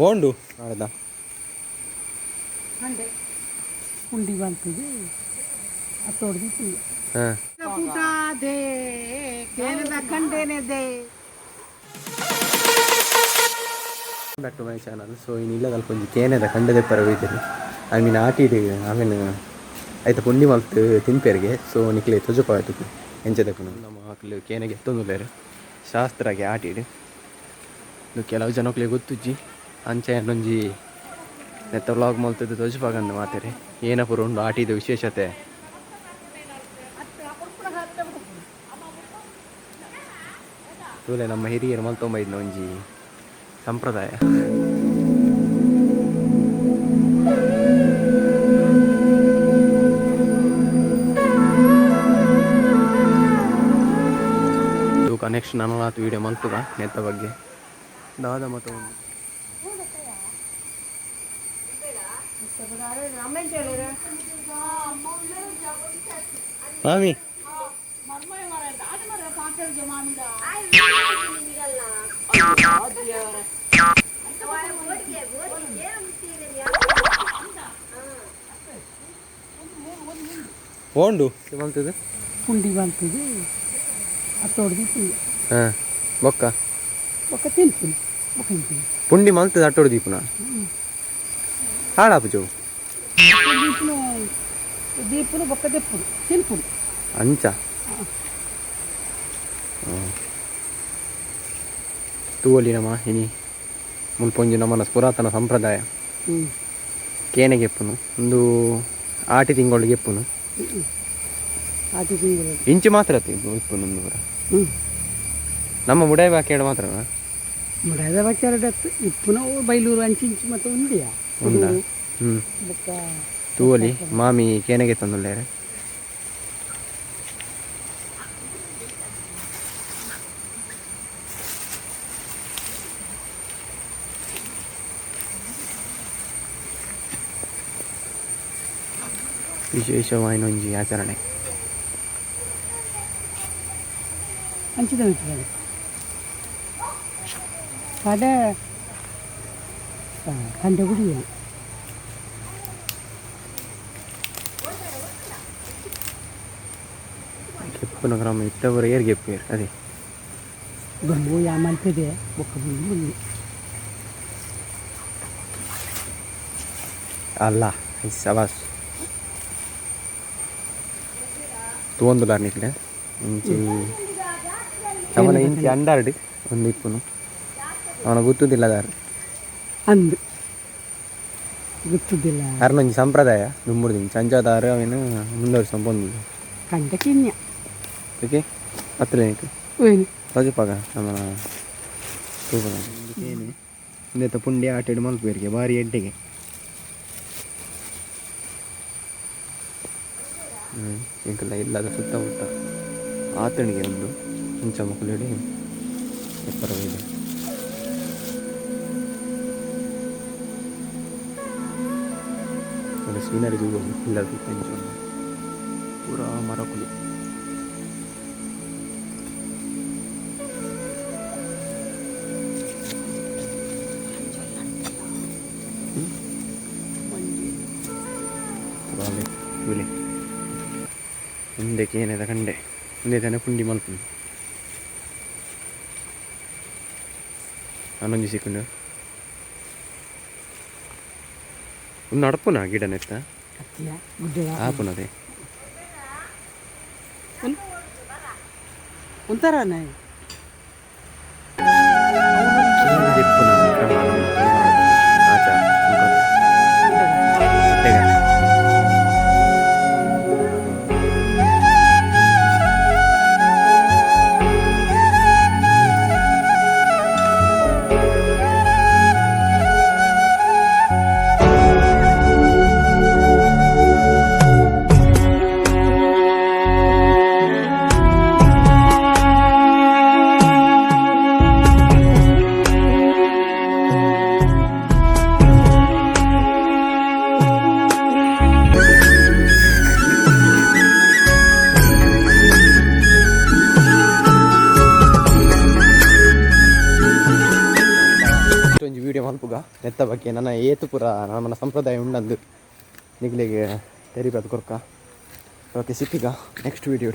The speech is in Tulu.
ಓಂಡು ನಾಳೆದ ಕಂಡೆ ಪುಂಡಿ ಬಂತದು ಅತ್ತೊಡ್ದು ಪುಂಡಿ ಹಾಂ. ಪುಟ they ಕೇನದ ಕಂಡೇನೆ they. Back to my channel. So ಇನ್ನು ಇಲ್ಲದಲ್ಪ ಒಂಜಿ ಕೇನೆದ ಕಂಡದೆ ಪರವಿದ್ದೀನಿ, I mean ಆಟಿಡ್ ಆಮೇಲೆ ಐತ ಪುಂಡಿ ಮಲ್ತ್ ತಿನ್ಪೇರಿಗೆ. ಸೊ ನಿಕ್ಲೆ ತೊಜಪಾಯ್ತು ಎಂಚ ದೆಪ್ಪುನು. ನಮ್ಮ ಆಕ್ಲು ಕೇನೆಗೆ ಎತ್ತೊಂದುಲ್ಲೇರು ಶಾಸ್ತ್ರಗೆ ಆಟಿಡ್. ಇದು ಕೆಲವು ಜನಕ್ಲೆ ಗೊತ್ತುಜ್ಜಿ. ಅಂಚೆ ಒಂಜಿ ನೆತ್ತ ವ್ಲಾಗ್ ಮಲ್ತದ್ದು ತೊಜಪಾಗಂದು ಮಾತೆರೆ ಏನ ಪೂರ ಉಂಡು ಆಟಿದ ವಿಶೇಷತೆ. ತೂಲೆ, ನಮ್ಮ ಹಿರಿಯರು ಮಲ್ತೊಂಬೈದ್ನ ಒಂಜಿ ಸಂಪ್ರದಾಯ. ಇದು ಕನೆಕ್ಷನ್ ನನಲಾತ್ ವೀಡಿಯೋ ಮಲ್ಪುಗ ನೆತ್ತ ಬಗ್ಗೆ ದಾದ ಮತ ಒಂದು. ಮಾಮಿ, ಓಂಡು ಮಲ್ತದು. ಪುಂಡಿ ಬಂತದು ಅತ್ತೊಡ್ದು ಪುಂಡಿ. ಹಾಂ, ಬೊಕ್ಕ? ಬೊಕ್ಕ ತಿನ್ಪುನಿ, ಬೊಕ್ಕ ತಿನ್ಪುನಿ. ಪುಂಡಿ ಮಲ್ತದ ಅಟ್ಟೋಡು ದೀಪುನ ಹಾಳಾಪುಜು? ದೀಪುನು ದೀಪುನು ಬೊಕ್ಕ ದೆಪ್ಪುನು ತಿನ್ಪುನು. ಅಂಚ ತೂವೊಲಿ ನಮ ಇನಿ ಮುಲ್ಪ ಒಂಜಿ ನಮ್ಮನ ಪುರಾತನ ಸಂಪ್ರದಾಯ. ಹ್ಞೂ. ಕೇನೆ ಗೆಪ್ಪುನು, ಒಂದು ಆಟಿ ತಿಂಗಳು ಗೆಪ್ಪುನು. ಆಟಿ ತಿಂಗಳು. ಇಂಚು ಮಾತ್ರ ಇಪ್ಪುನು ಒಂದು ಪೂರ. ಹ್ಞೂ. ನಮ್ಮ ಮುಡಾಯಿ ಬಾಕಿ ಮಾತ್ರನಾ? ಮುಡಾದ ಬಾಕಿ ಇಪ್ಪುನ ಬೈಲೂರು ಅಂಚಿ ಇಂಚು ಮತ್ತು ಉಂಡಿಯಾ. ಉಂಡಾ? ಹ್ಞೂ. ಬೊಕ್ಕ. ತೂವೊಲಿ, ಮಾಮಿ ಕೇನೆಗೆ ತಂದುಲ್ಲೇರೆ. ವಿಶೇಷವಾಯಿನ ಒಂಜಿ ಆಚರಣೆ. ಅಂಚಿದ ಮಿತ್ರ ಕಡೆ ಕಂಡೆ ಗುಡಿ. ಗೆಪ್ಪುನ ಕ್ರಮ ಇತ್ತವರು ಏರ್ ಗೆಪ್ಪೇರು ಅದೇ. ದೊಂಬು ಯಾಮಲ್ತಿದೆ ಬೊಕ್ಕ ಬುಂಡಿ ಬುಂಡಿ. ಅಲ್ಲ, ಸಬಾಸ್. ತೂವೊಂದುಲಾರ್ ನಿಕ್ಲೆ ಇಂಚಿ ಅವನ ಇಂಚಿ ಅಂಡಾರ್ಡ್ ಒಂದು ಇಪ್ಪುನು ಅವನ ಗೊತ್ತುದಿಲ್ಲ ದಾರು. ಅಂದು ಗೊತ್ತುದಿಲ್ಲ. ಅರ್ನೊಂಜಿ ಸಂಪ್ರದಾಯ ದುಂಬುಡ್ದಿಂಚಿ ಅಂಚಾದಾರು ಅವೇನು ಮುಂದುವರ್ಸೊಂದು ಪೊಂದು. ಕಂಡ ಕಿನ್ಯ. ಓಕೆ, ಪತ್ತಲೆ ಏನು? ತೋಜಪಾಗ ನಮ್ಮ ತೂಪದ ಏನು ಇಂದೆತ್ತ ಪುಂಡಿ ಆಟಿಡ್ ಮಲ್ಪೇರಿಗೆ ಭಾರಿ ಎಡ್ಡೆಗೆ. ಹ್ಞೂ, ಎಂಕಲ್ಲ ಇಲ್ಲದ ಸುತ್ತಮುತ್ತ ಆತಣಿಗೆ ಒಂದು ಇಂಚ ಮಕ್ಕಳಿಡಿ ಎಪ್ಪರವಿದೆ. ಒಂದು ಸೀನರಿ ತೂವೊಲಿ ಇಲ್ಲದ ಸುತ್ತ ಇಂಚ ಉಂಡು ಪೂರಾ ಮರಕುಲು. ತೂಲೆ, ಉಂದೆಕ್ ಏನೆದ ಕಂಡೆ ಉಂದೆ ತನೆ ಪುಂಡಿ ಮಲ್ಪುನು. ಅನ್ನೊಂಜಿ ಸಿಕ್ಕುಂಡು. ಉಂದು ನಡಪುನ ಗಿಡ ನೆತ್ತ? ಅತ್ತಿಯ ಗುಡ್ಡೆ. ಆಪುನದೆ. ಒಂಥರ. ಕೇನೆ ದೆಪ್ಪುನ ಕ್ರಮ ನಮ್ಮ ತುಳುನಾಡ್ದ ಆಚಾರ ಸಂಪ್ರದಾಯ. ಹೇಗೆ? ವೀಡಿಯೋ ಮಲ್ಪುಗ ನೆತ್ತ ಬಗ್ಗೆ ನನ್ನ ಏತು ಪೂರ ನಮ್ಮನ ಸಂಪ್ರದಾಯ ಉಂಡಂದು ನಿಕ್ಲೆಗ್ ತೆರಿಪದು ಕೊರ್ಕ. ಓಕೆ, ಸಿಕ್ಕಿಗ ನೆಕ್ಸ್ಟ್ ವೀಡಿಯೋ.